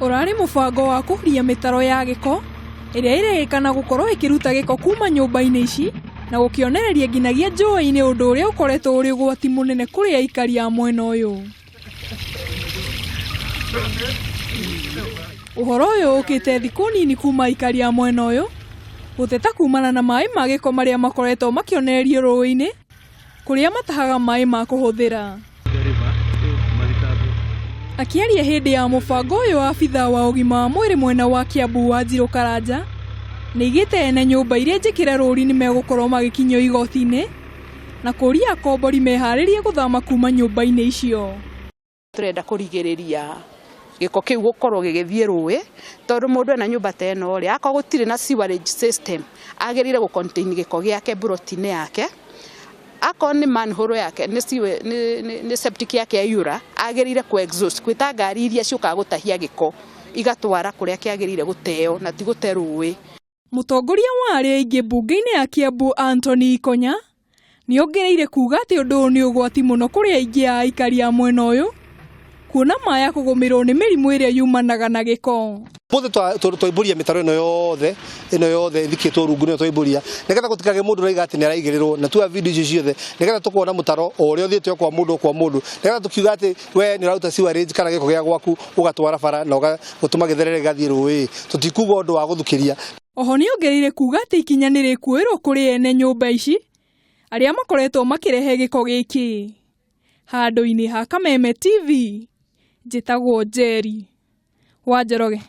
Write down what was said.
Ũrarĩ mũbango wa kũhuria mĩtaro ya gĩko ĩrĩa ĩrerĩkana gũkorwo ĩkĩruta gĩko kuma nyũmba-inĩ ici na gũkĩonereria nginyagia njũĩ-inĩ, ũndũ ũrĩa ũkoretwo ũrĩ ũgwati mũnene kũrĩ aikari a mwena ũyũ. Ũhoro ũyũ ũkĩte thikũ nini kuma aikari a mwena ũyũ gũteta kumana na maĩ ma gĩko marĩa makoretwo makĩonererio rũĩ-inĩ kũrĩa matahaga maĩ ma kũhũthĩra. Akĩaria hĩndĩ ya mũbango ũyũ, abithaa wa ũgima wa mwĩrĩ mwena wa Kiambu Wanjirũ Karanja nĩaigĩte ene nyũmba iria njĩkĩre rũri nĩ megũkorwo magĩkinyio igoti-inĩ na kũria akombori meharĩrie gũthama kuma nyũmba-inĩ icio. Tũrenda kũrigĩrĩria gĩko kĩu gũkorwo gĩgĩthiĩ rũĩ, tondũ mũndũ ena nyũmba ta ĩno rĩ, akorwo gũtirĩ na sewerage system, agĩrĩire gũ contain gĩko gĩake mburoti-inĩ yake. Akorwo nĩ manhole yake, nĩ septic yake yaiyũra, agĩrĩire kũ exhaust, gwĩta ngari iria ciũkaga gũtahia gĩko igatwara kũrĩa kĩagĩrĩire gũteo na ti gũte rũĩ. Mũtongoria wa arĩa aingĩ mbunge-inĩ ya Kiambu Anthony Ikonya nĩongereire kuga atĩ ũndũ ũyũ nĩ ũgwati mũno kũrĩ aingĩ a aikari a mwena ũyũ, kuona maya kũgũmĩrwo nĩ mĩrimũ ĩrĩa yumanaga na gĩko. Mũthĩ twaimburia mĩtaro ĩno yothe, ĩno yothe ĩthikĩtwo rungu nĩyo twaimburia, nĩgetha gũtikagĩe mũndũ ũraiga atĩ nĩaraigĩrĩrwo, na tuoya video icio ciothe nĩgetha tũkona mũtaro o ũrĩa ũthiĩte o kwa mũndũ o kwa mũndũ, nĩgetha tũkiuga atĩ we nĩ ũraruta sewerage kana gĩko gĩa gwaku ũgatwara bara na ũgatũma gĩtherere gĩgathiĩ rũĩ, tũtikuga ũndũ wa gũthukĩria. Oho nĩongereire kuga atĩ ikinya nĩ rĩkuoerwo kũrĩ ene nyũmba ici arĩa makoretwo makĩrehe gĩko gĩkĩ. Handũ-inĩ ha Kameme TV, njĩtagwo Njeri wa Njoroge.